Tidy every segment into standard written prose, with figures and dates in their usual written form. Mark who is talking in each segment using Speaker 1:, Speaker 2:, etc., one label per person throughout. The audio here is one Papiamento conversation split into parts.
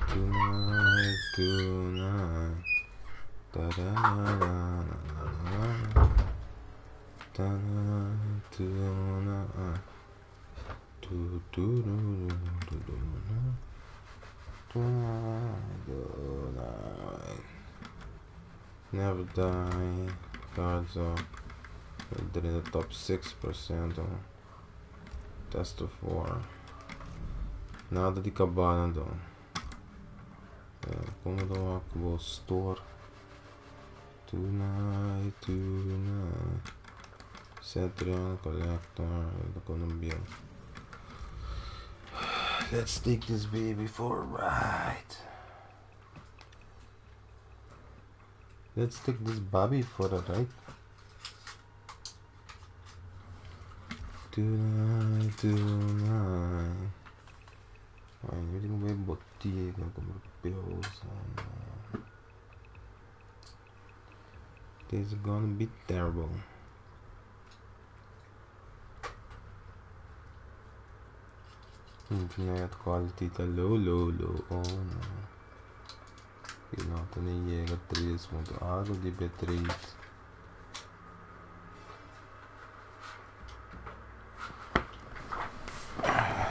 Speaker 1: Tonight, tonight. Da da da da da da. Tonight, tonight. Do do do do do do do. Tonight, tonight. Never die. Cards up. They're in the top 6%. Test of 4. Nada di cabana do. Como do ako store. Tonight, tonight. Cetrion, collector, the. Let's take this baby for a ride. Let's take this baby for a ride. Tonight, tonight. Ay, hindi mo ba yung botiga como pills? Oh no. This is gonna be terrible. Internet quality ta low, low, low. Oh no. No, ni llega 3 punto algo di bitrate.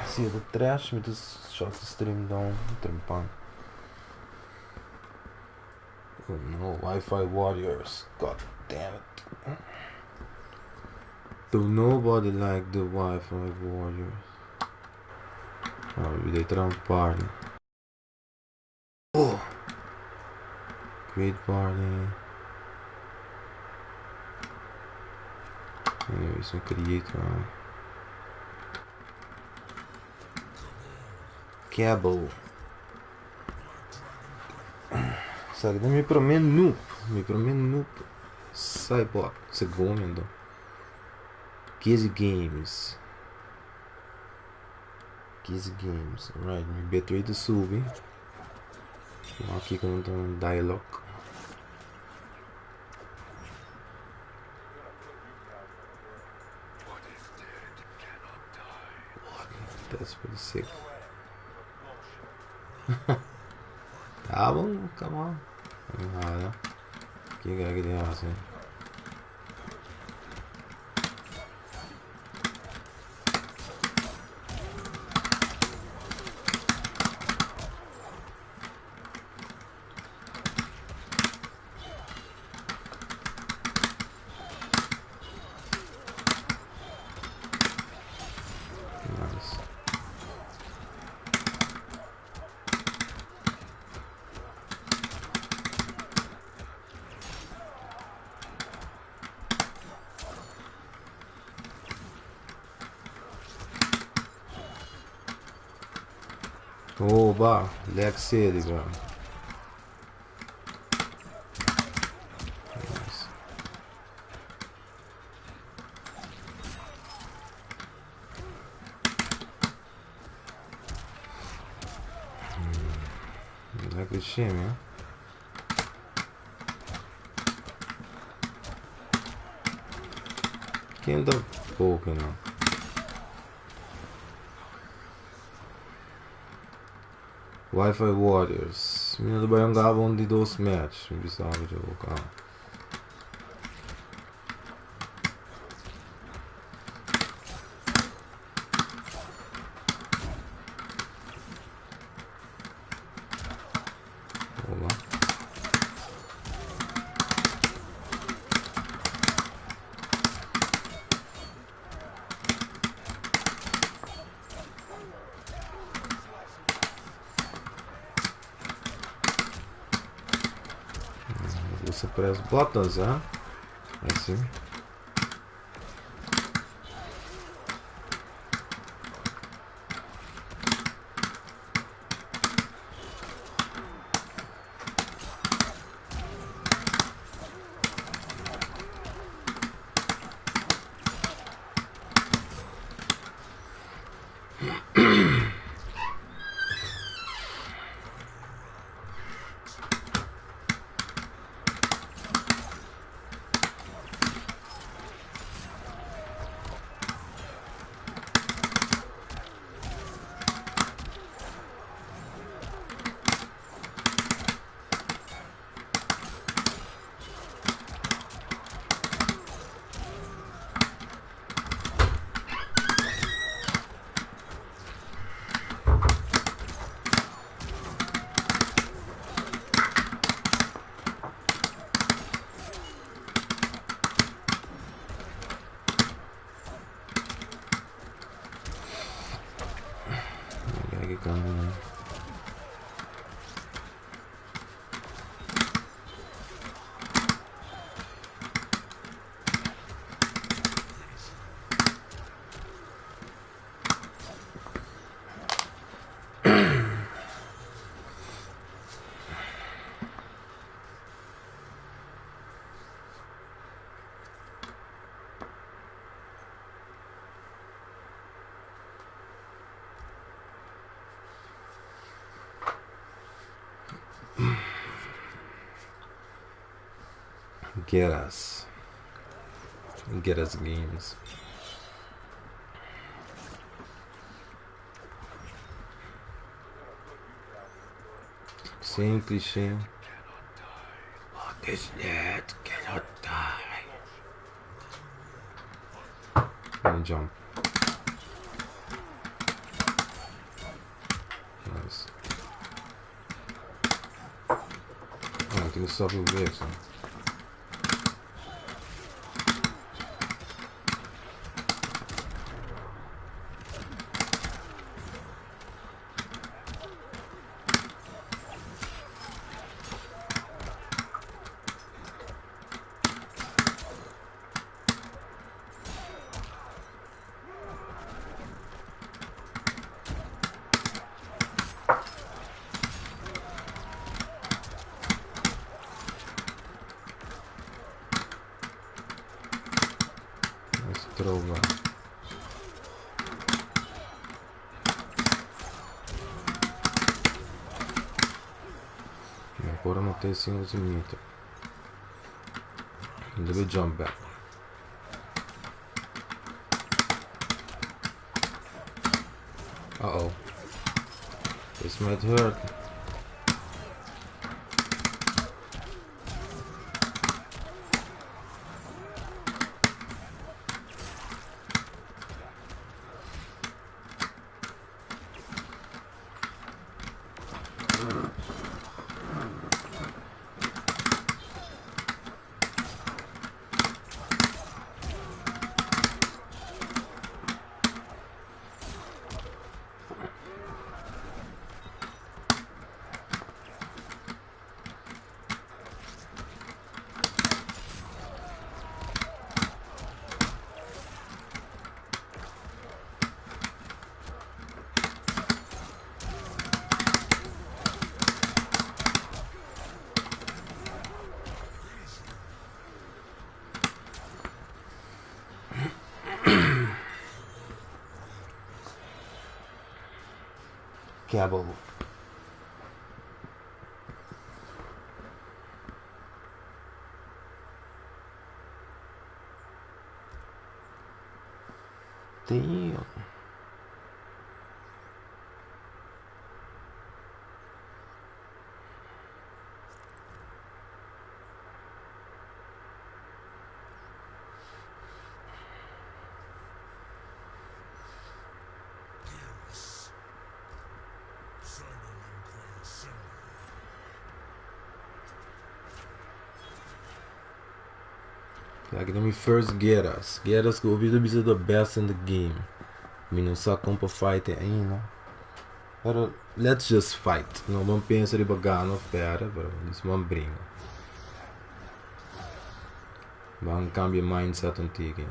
Speaker 1: Zie de trash met de shot stream down. Trempan. Oh no, Wi-Fi warriors. God damn it. Do nobody like the Wi-Fi warriors? Oh, we did een party. Oh! Great party. Anyways, we create one. Cable. Sabe, mi promê noob. Mi promê noob. Cyborg. Segundo. Gizzy Games. Gizzy Games. Alright, mi bitrate subi. Aqui com um dialogue. That's pretty sick. Tá bom, come on. Nada. Que que que hace? Nice. Oh, ba, Leg City, bro. Nice. Lekker shit, man. Quem tá pouco, não. Wi-Fi Warriors. Mina do Bayern gabon di dos match. Mi bisava jogar. Olá. Você press buttons, huh? I see. Aki kan. Get us. Get us games. Same cliche. What is that? Cannot die. And jump. Nice. Oh, I think stop over there, so. Trova. Ancora non te 5 minuti. Deve jump back. Uh oh. This might hurt. Cabal. Damn. Like, let me first get us. Get us go be the best in the game. Mi no sa kon pa fight ainda. Pero let's just fight. No ban pensa riba gana of perde, pero nos ban bringa. Ban cambia mindset un tiki.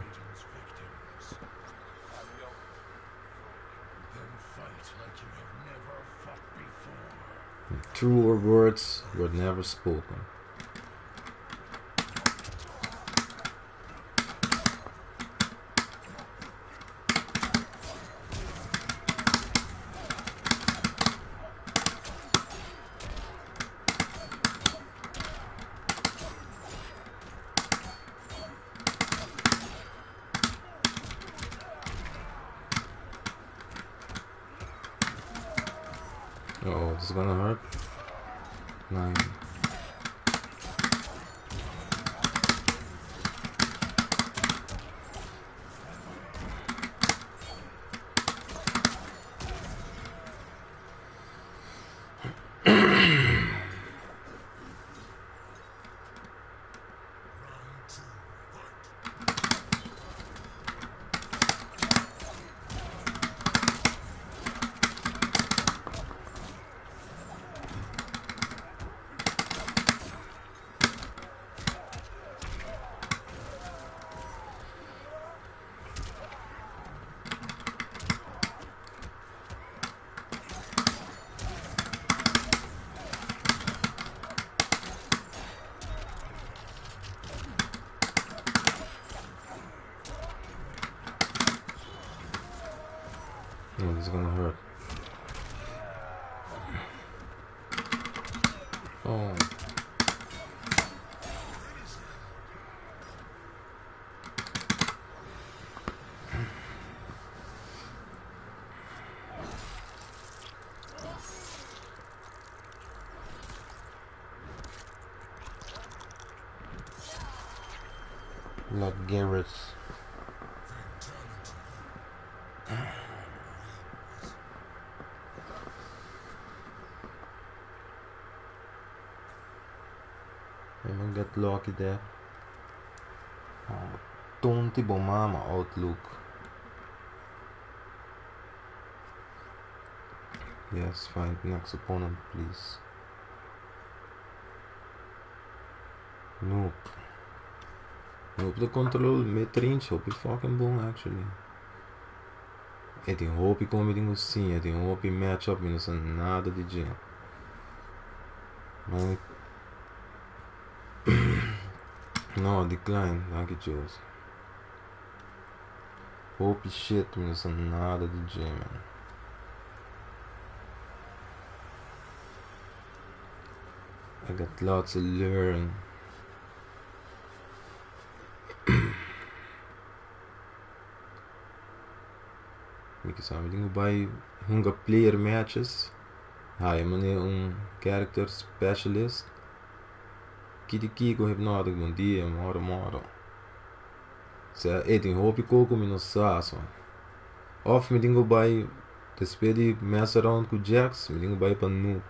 Speaker 1: Truer words were never spoken. Uh oh, this is gonna hurt. 9. Oh. Lord Garrus. I'm gonna get lucky there. Oh, tonti bo mama outlook. Yes, find next opponent, please. Nope. Nope, de control mid-range hopi fucking bon actually. E tin hopi kon mi tin ku siña, e tin hopi matchup mi no sa nada di dje. Man, no, decline, danki Jules. Hopi shit mi no sa nada di dje, man. I got lots to learn. Mi kisa mi tin ku bai hunga player matches. Hai mane un character specialist. Kiti kiko hypnotic bon dia moro moro. Sa e tin hopi koko mi no sa so. Of mi tin ku bai despues di mess around ku Jax mi tin ku bai pa noob.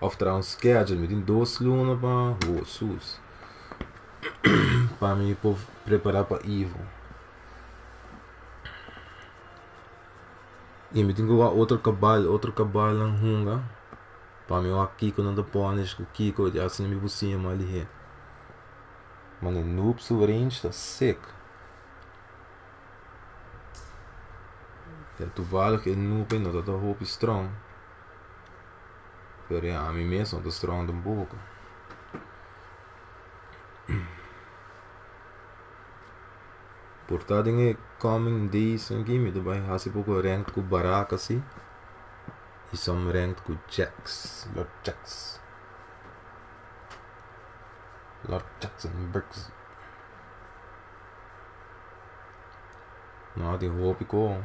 Speaker 1: Of traha un schedule mi tin dos luna pa hosus. Pa mi por prepara pa Evo. I mi tin ku wak otro kabal otro kabalnan hunga pa mi wak kiko nan ta punish ku kiko i asina mi por siña mas lihé. Man e noob su range ta sick. Ya toevallig e noob ei no ta hopi strong. Pero ya ami mes no ta strong tampoco. Por ta den e coming days aki mi ta bai hasi poko ranked ku Baraka si i some ranked ku Jax, Lord Jax. Lord Jackson Briggs. No, tin hopi ko.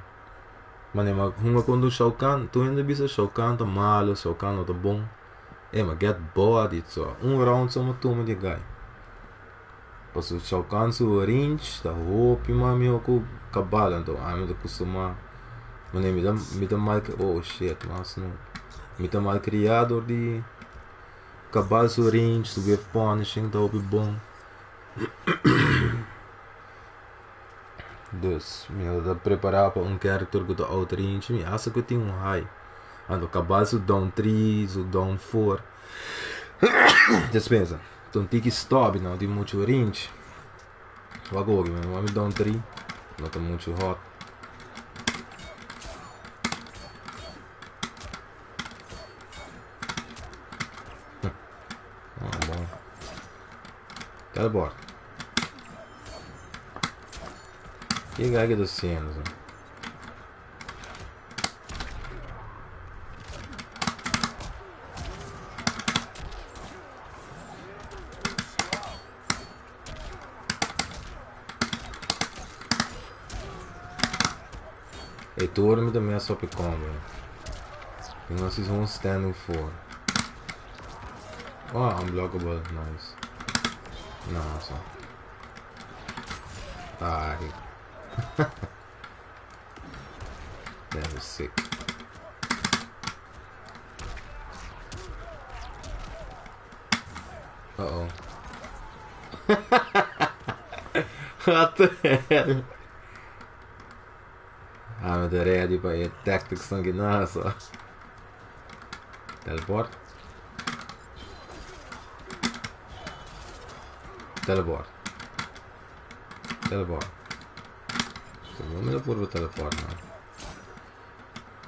Speaker 1: Mane ma hunga kontra Shao Kahn, tur hende bisa Shao Kahn ta malo, Shao Kahn no ta bon. E ma get bodied so. Un round so ma tuma di guy. Paso Shao Kahn su range ta hopi mas miho ku Kabal anto ami ta kustumá. Mane mi ta mi ta mal oh shit mas no. Mi ta malkriá dor di Kabal su range, su wave punishing ta hopi bon. Dus mi a ta prepará pa un character ku ta out range mi hasta ku tin un high. Anto Kabal su down three, su down four. Despensa. Ta un tiki stop, no tin muchu range. Wak oki man, wak mi down three, no ta muchu hot. Ah, bon. Teleport. Ke guy ke ta haciendo? So? E toren mi ta mess up e combo. Mi no si un standing for. Oh, unblockable, nice. No, so. Ai. That was sick. Uh oh. What the hell? Ah, mi ta ready pa e tactics nan ki. Teleport. Teleport. Teleport. So, no mi por teleport man.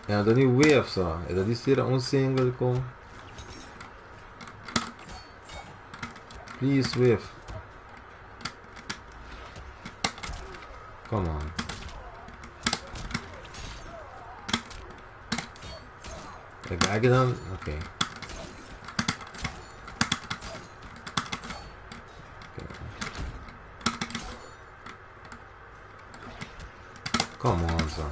Speaker 1: Ja, dan die wave zo. En dat is hier een single kon. Please wave. Come on. Kijk dan. Oké. Come on, son.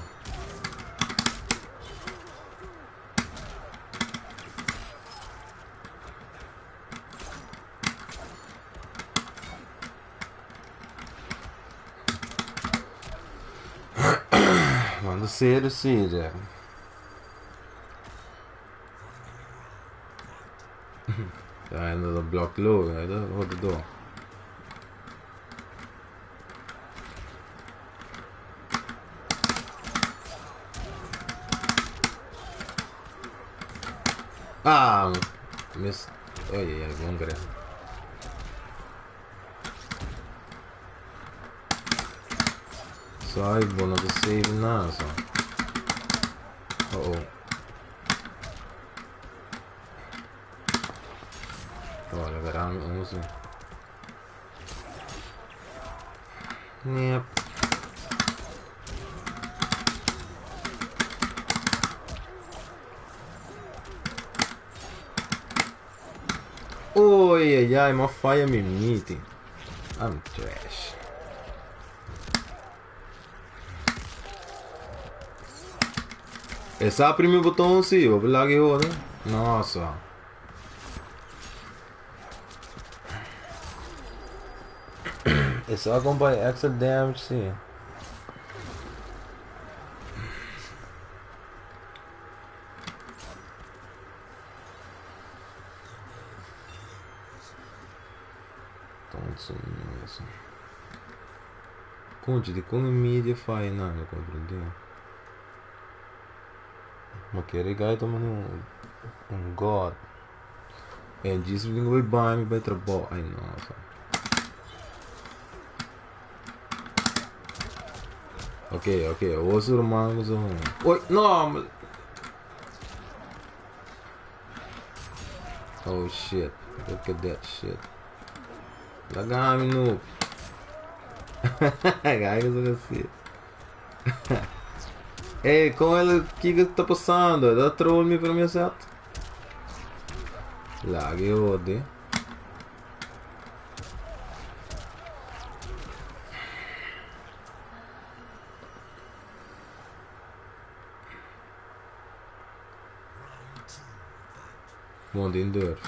Speaker 1: Manda serio, sí, Jack. Ja, en dat blok low, hè, dat hoort het door. Ah, miss. Oh yeah, yeah, one grab. Sorry, bro, not to save now, so. Uh oh. Oh, look at I'm almost. Yep. Oh yeah, yeah, I'm on fire me meeting. I'm trash. Essa prima botão sim, vou lá que eu, né? Nossa. Essa acompanha extra damage sim. Então, Conte de como mídia faz não, não compreendeu. Maar quero guy toma um god. En disse que vai banho vai trabalhar. Ai nossa. Ok, ok. O romano um. Oi, não. Oh shit. Look at that shit. Lagami noob. Guys, assim. Ei, com ele, o que que tá passando? Dá troll me para mim certo? Lag ode. Bom, din deur.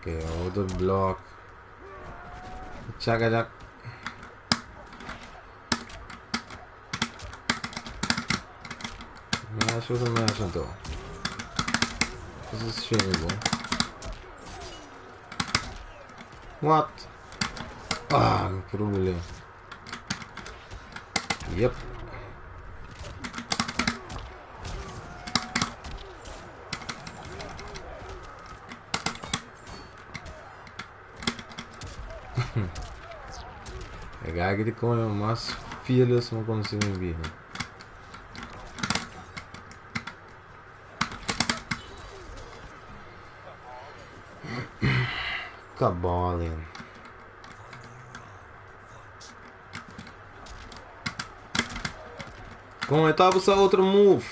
Speaker 1: Okay, order block. Chaka chak. Mash with a mash though. This is shameful. What? Ah, probably. Yep. Eigenlijk kom je mas fearless maar kon zien in vida. Cabalin. Como é tava só outro move.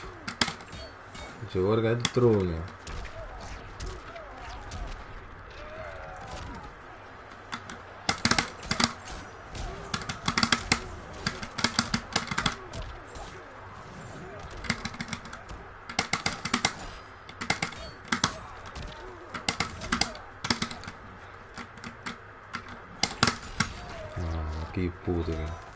Speaker 1: Agora vai do troll, né? Ah, que puta, velho.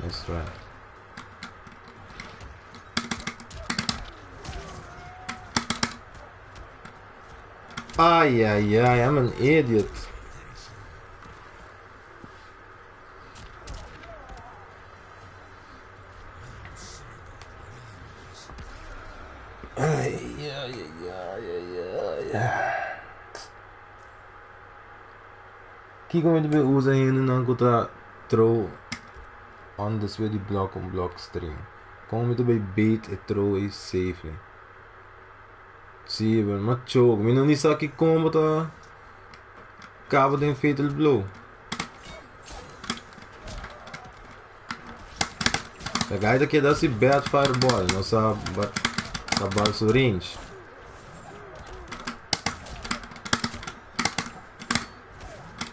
Speaker 1: Nice try. Ai, ai, ai, I'm an idiot. Ai, ai, ai, ai, ai. Que como ele usa ainda não conta throw on the way block on block string. Como het bij bait e throw is safely. Sim, maar choke. Mi não sabe que combo tá. Kaba den Fatal Blow. E guy ta keda si bad fireball, no sa ta bal su range.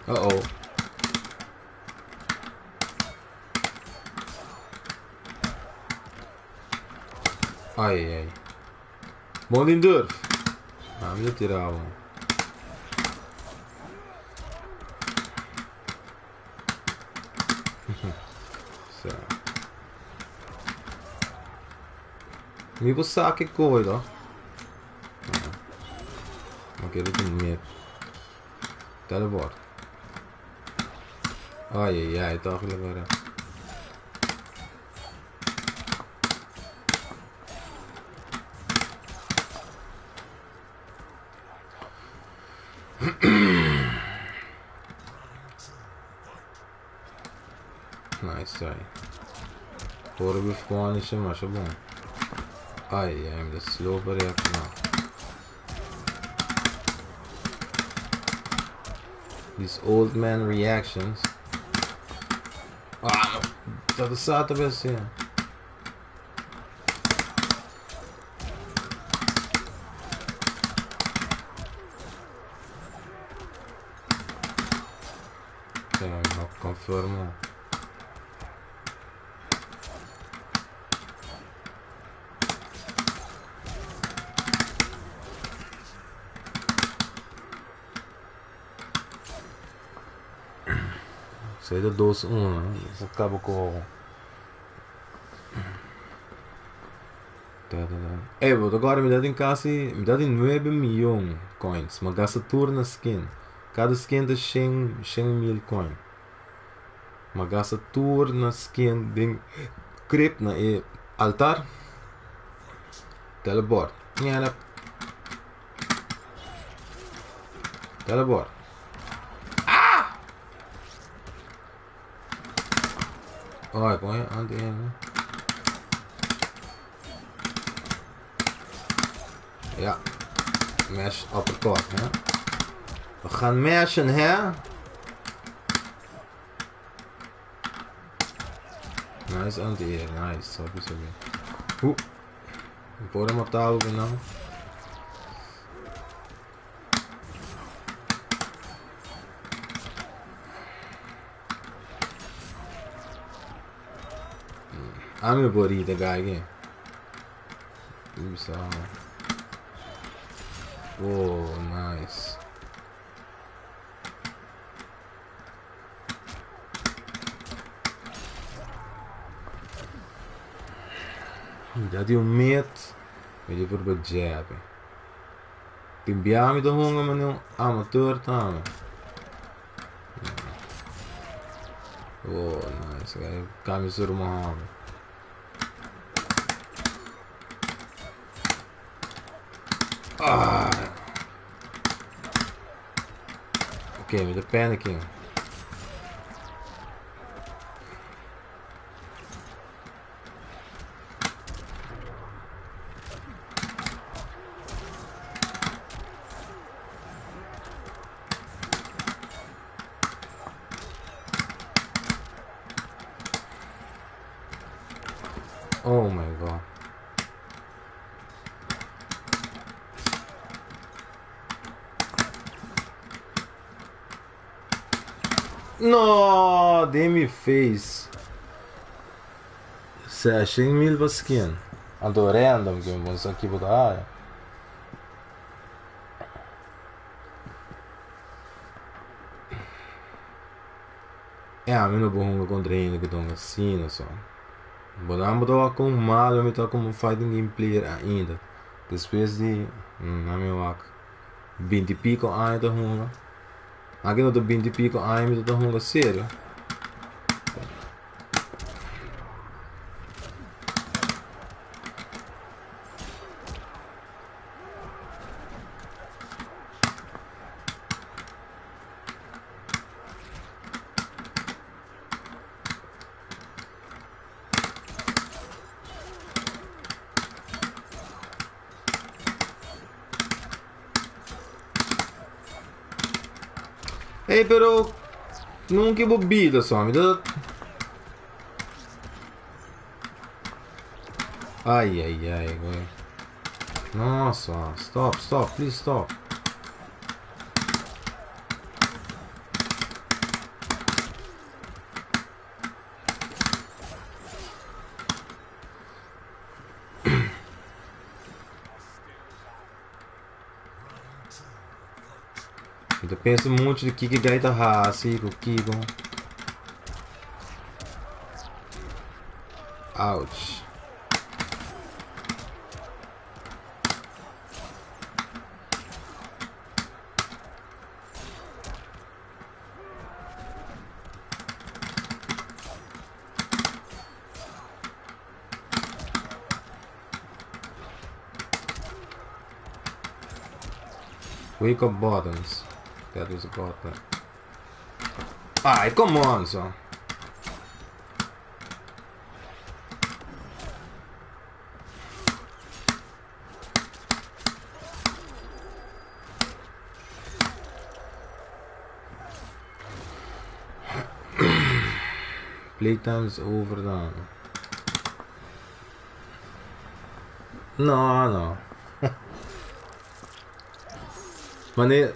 Speaker 1: Uh oh. Ai ai. Bon din durf. Ah, mi ta tira bon. Zo. Mi por sa ke koe to. Ok, dit is meer. Teleport. Ai ai ai, toch lekker. Nice try. Ora bifone siya masha bom. Ai, ai, mi slow pa react na. These old man reactions. Ah, dat is zat best, ja. No confermo. Sei de 2-1, hè? Dus dat kan ook wel. Hey, wat agora me dá em quase, me dá em 9 milhões coins, mas gasta tudo na skin. Cada skin dá 100 mil coin. Mas gasta tudo na skin de crypt na e altar. Teleport. Ja, teleport. Ah! Oh, ik kon aan het Ja. Mash uppercut, hè. We gaan mashen, hè. Nice anti-air, nice. Sorry, sorry. Oeh. Por matar o não. I'm a body the guy again. Oh, nice. Dat die met met die voor jab. Timbiami de honga man amateur tame. Oh, nice. Kami suruh mahal. Ah. Okay, with the panicking. Oh my god. No, damn face. 600 mil pa skin. Anto random que me aqui botar. É, a mim não vou contra ainda que estão assim, só. Vou dar com malo, me tá como fighting game player ainda. Depois de, na minha 20 e pico anos tá ruim. Aqui não tô 20 e pico anos tá ruim sério. Hey, pero nunca bo bida só, mi ta. Ai, ai, ai, güey. Nossa, stop, stop, please stop. Mi ta pensa mucho di kiko guy ta hasi ku kiko. Ouch. Wake up buttons. That was a button. Ai, come on, son. Playtime's over dan. No, no. Mane,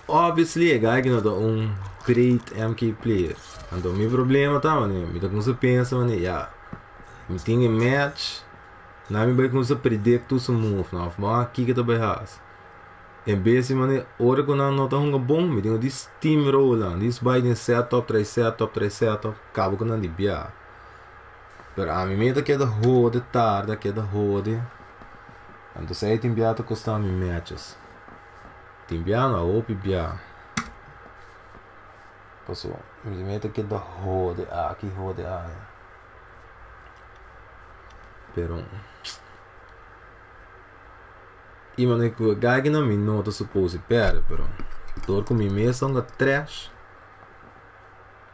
Speaker 1: obviously, e guy no ta un great MK player. Anto, mi problema ta, mane, mi ta kuminsá pensa, mane, ya, mi tin e match, na mi bai kuminsá predict tur su move, no, of ma kiko ta bai hasi. En bes di mane, ora ku nan no ta hunga bon, mi tin ku di steamroll nan, dis bai den setup, trai setup, trai setup, kaba ku nan di bia. Pero ami mi ta keda hode tarda, keda hode. Anto esei tin bia ta kosta mi matches. Tin bia no, hopi bia. Paso, mi mi ta keda hode aki, hode aya. Pero, i mane ku e guy ki mi no ta suppose perde, pero door ku mi mes ta hunga trash.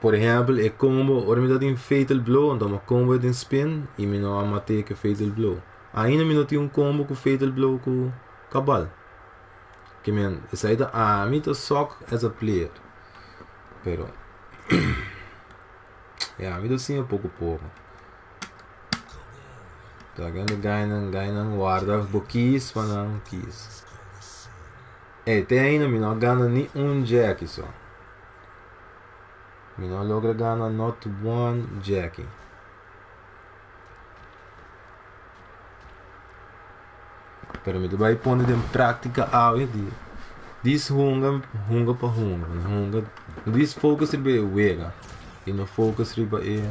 Speaker 1: Por ehempel, e combo, ora mi ta tin Fatal Blow, anto mi combo den spin i mi no a mat'é ku Fatal Blow. Ainda mi no tin un combo ku Fatal Blow ku Kabal. Ke men, esei ta ami ta suck as a player. Pero, ya, mi ta siña poko poko. Ta kende guynan, guynan warda bo keys pa nan keys. Ey, te ainda mi no a gana ni un Jackie so. Mi no a logra gana not one Jackie. Pero mi ta bai pone den práktika awe di dis hunga, hunga pa hunga. Hunga, dis focus riba e wega i no focus riba e.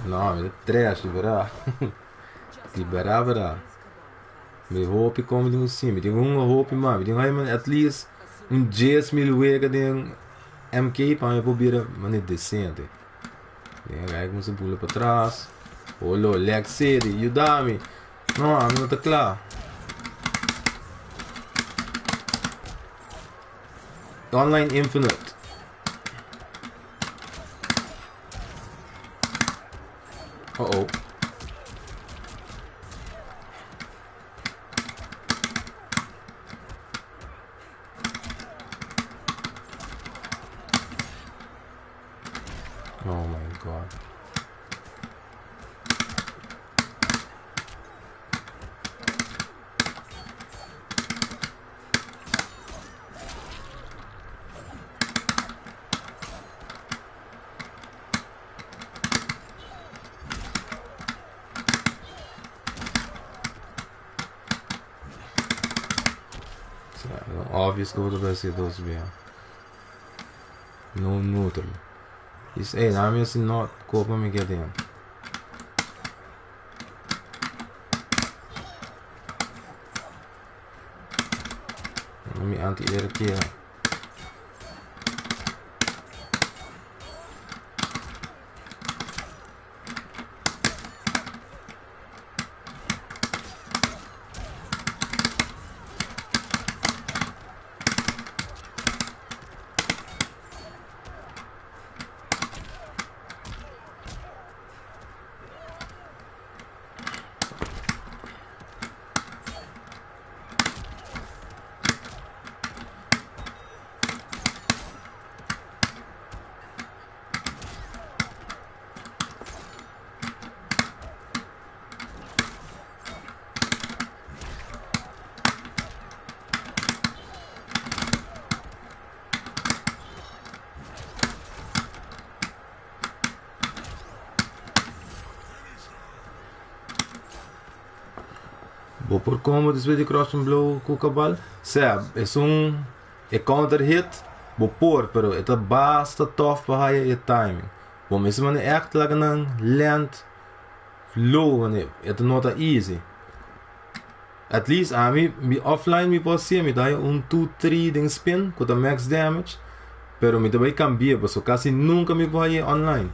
Speaker 1: No, mi ta trash, di berdad. Di berdad, berdad. Mi hopi como di un sim. Mi tin un hopi mas. Mi tin un at least un 10,000 wega den MK pa mi por bira mane decente. Den guy como se bula pa tras. Olo, Leg City, yuda mi. No, ami no ta kla. Online Infinite. Uh oh. Oh my God. Obvious ku bo ta hasi dos bia. No neutral. Is, hey, na mi asi not kopa mi get in. Mi anti-air kera. Bo por combo despues di Crushing Blow ku Kabal? Sea, esun e counter hit bo por, pero e ta basta tough pa haya e timing. Bo mester mane echt laga nan land low, mane e ta no ta easy. At least ami mi offline mi por hacié, mi ta haya un 2 3 den spin ku ta max damage, pero mi ta bai cambia paso casi nunca mi por haya online.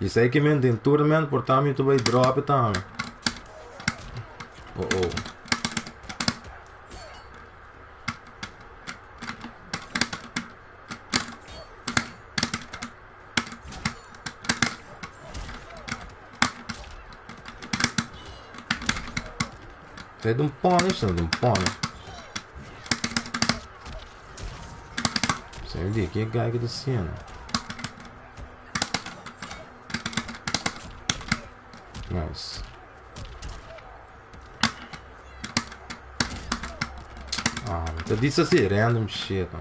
Speaker 1: Y esei ke men den tournament por ta mi ta bai drop e tambe. Oh oh. Tem um punish, não um punish. Sai di que guy que tá sendo. Nice. Ah, but this is random shit. Man.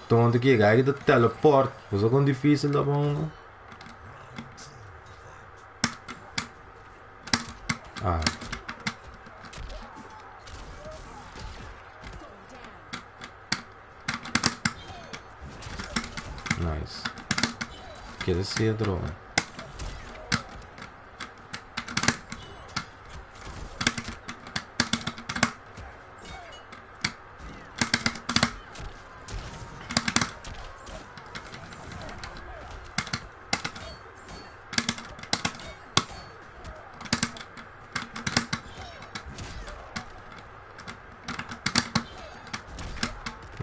Speaker 1: Tonto que guy que teleport. Usa com difícil da bom. Ah. Nice. Quer ser droga.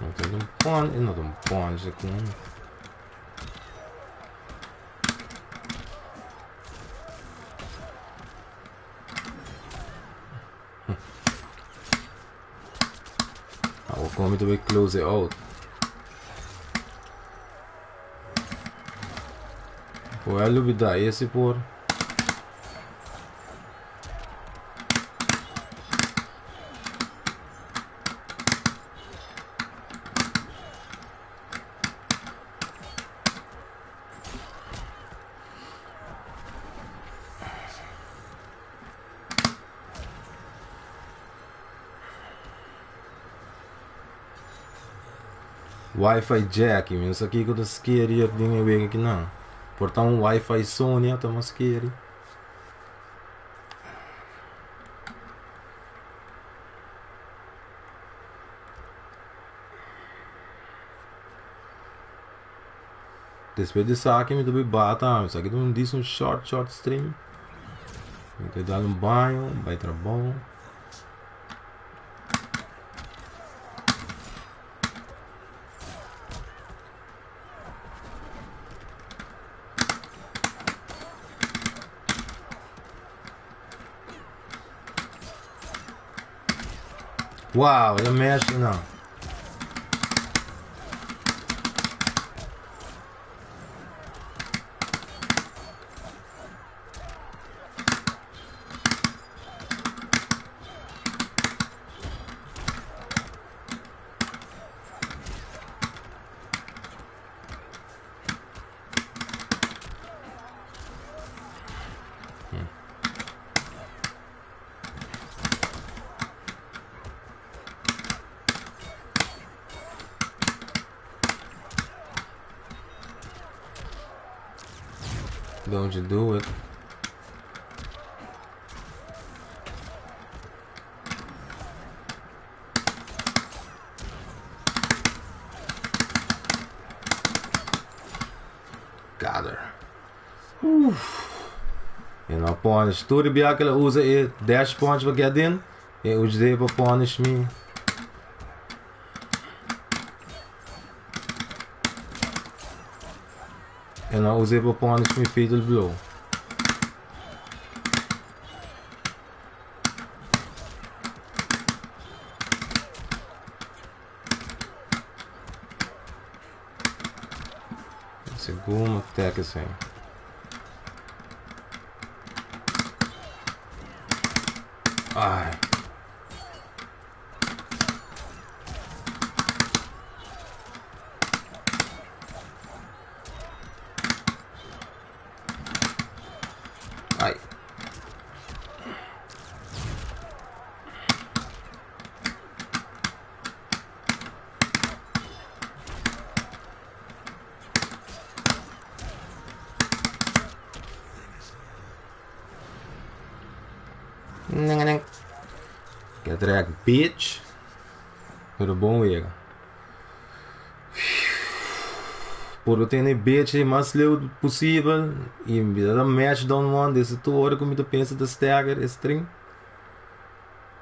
Speaker 1: Não tem um pon, não tem um pon aqui. I will come to close it out. Vou olvidar esse por. Wi-Fi Jack, mi não sei que eu scary ding weg aqui não. Portar um Wi-Fi Sony, tá mais scary. Depois de saque, me também bata, isso aqui não disse um short stream. Me dar um banho, vai trabalho. Uau, ela mexe, não. Don't you do it. Got her. Oof. You know, punish. Tudo bem que ela usa e dash punch para get in. E usa para punish me. En dan usei para punish me fatal blow. Segundo attack assim. Ai. Ai. Get wrecked, bitch. Pero bon wega. Por tene bitch e mas leu possível e me dá match down one desse tu hora que me pensa da stagger string.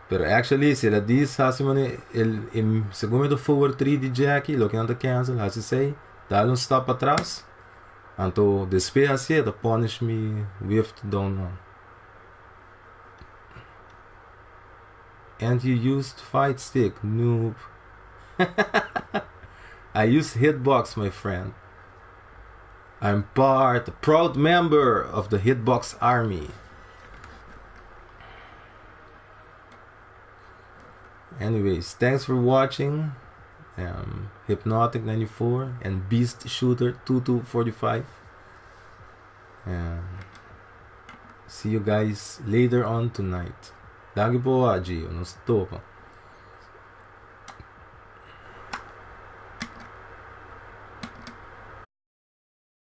Speaker 1: Pero actually, se ela diz, hasi mane, el, em, segundo do forward 3 di Jackie, lo que anda cancel, hasi sei, dá um stop atrás. Anto despues hasi, ta punish me with down one. And you used fight stick, noob. I used hitbox, my friend. I'm part, a proud member of the hitbox army. Anyways, thanks for watching. Hypnotic 94 and Beast Shooter 2245. And see you guys later on tonight. Danki pa wak, Gio. Nos topa.